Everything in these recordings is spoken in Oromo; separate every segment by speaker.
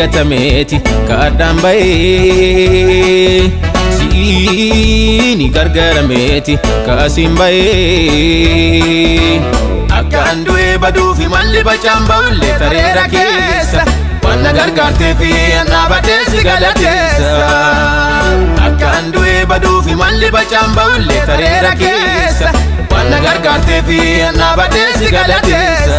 Speaker 1: eeggatameeti kaadhaan ba'ee siini gargaarameeti kaasiin ba'ee akkaan du'ee baduufi malli bacaan ba'ullee tareera keessa waan na gargaarteefi dhaabadhee si galateessa. Akkaan du'ee baduufi malli bacaan ba'ullee tareera keessa waan na gargaarteefi dhaabadhee si galateessa.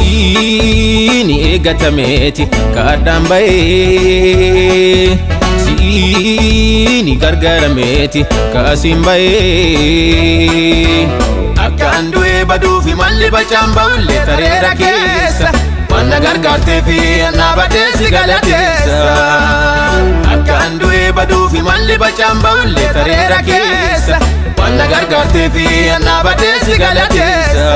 Speaker 1: Siini eeggatameeti kaadhaan ba'ee siini gargaarameeti kaasiin ba'ee akkaan du'ee baduufi malli bacaan ba'ullee tareera keessa. Waan na gargaarteefi dhaabadhee si galateessa. Akkaan du'ee baduufi malli bacaan ba'ullee tareera keessa. Waan na gargaarteefi dhaabadhee si galateessa.